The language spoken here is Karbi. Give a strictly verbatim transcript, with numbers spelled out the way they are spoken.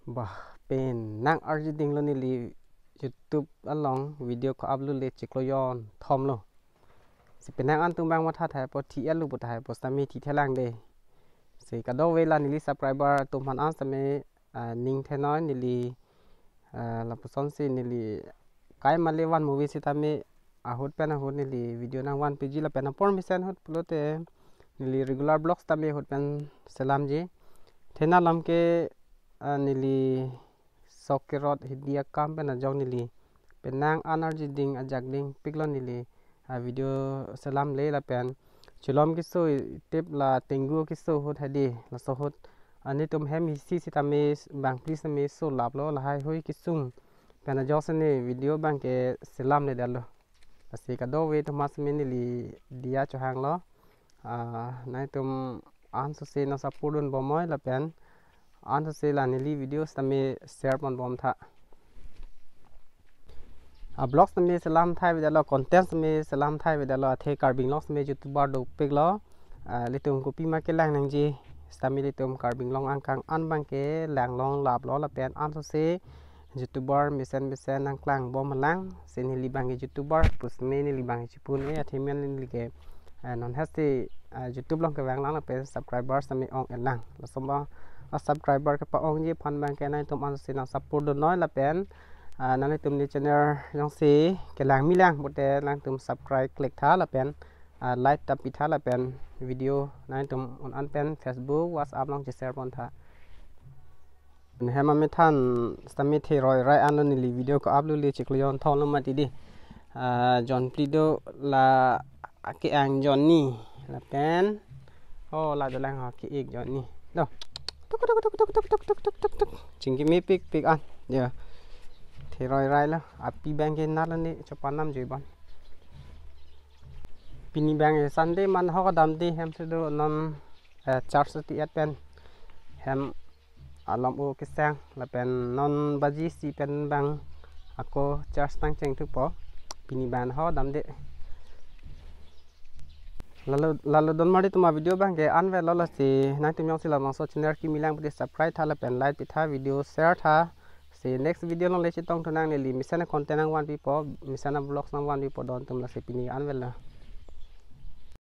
Bah, penang arjudinglo neli YouTube along video ko-upload le chiklo jonthomlo. Si penang an atum abang matha thai po, thi-etlo pu thai po, sitame thithelang de. Si kadokave la neli subscriber atum aphan an sitame, ah, ning thenoi neli, ah, lapusonsi neli kai male van movie sitame ahut pen ahut neli video nangvanpiji lapen apor mesen ahut pulote neli regular vlogs tame ahut pen selamji. Thena alam ke, ah, neli sok kerot hidi akam pen ajok neli penang an arjuding ajak dingpiklo neli, ah, video selamle lapen chulom keso, tip la tenggu keso ahut hedi, laso ahut, ah, nelitum hem isi sitame bang please tame so laplo, lahai hui kesung pen ajok sene video abang ke selamledetlo. Lasi kadokave atum an sitame neli diya chohanglo. Ah, nangtum ansose nang support dunbomnoi lapen ansose la neli video sitame share ponbomtha. Ah, vlogs tame selam thai avedetlo, content tame selam thai avedetlo, athe Karbi Anglong tame YouTuber dopiklo. Ah, ilitum kopima kelang nangji, sitame ilitum Karbi Anglong angkang an abang ke langlong laplo lapen ansose YouTuber mesen mesen nangklangbom lang, si neli abang ke YouTuber pusitame neli abang ke chipun e, athe men neli ke, eh, non hasti, eh, YouTube along kevang lang lapen subscribers tame ong-elang. Laso abang, ah, subscriber kepa-ongji aphan abang ke nangtum ansose nang support dunnoi lapen, ah, nangtum neli channel jongsi kelang milang pulote nangtum subscribe click tha lapen, ah, like ta pitha lapen video nangtum un-an pen Facebook, WhatsApp along che-share pontha. Hem amethan sitame theroi rai anlo neli video ko-upload le chiklo jonthomlo mati di. Ah, jonphli do, la ake-ang jonni lapen, oh, la dolang ho ke-ik jonni. Do. Tuk, tuk, tuk. Chingki mepikpik an. Ya. Theroi railo. Api abang ke nalo ne chopanam joibon. Pini abang ke Sunday man ho kadamde hem si do non, eh, church ti-et pen hem alom o kesang lapen non baji isi pen abang ako church nangchengthupo. Pini abang ho damde. Lalo, lalo don mari atum avideo abang ke anvetlo, lasi nangtum jongsi labangso channel kimi lang pulote subscribe tha lapen like pitha, video share tha. Si next video along le chetongthu nang, neli mesen a-content nangvanpipo, mesen a-vlogs nangvanpipo don atum, lasi pini anvetlo.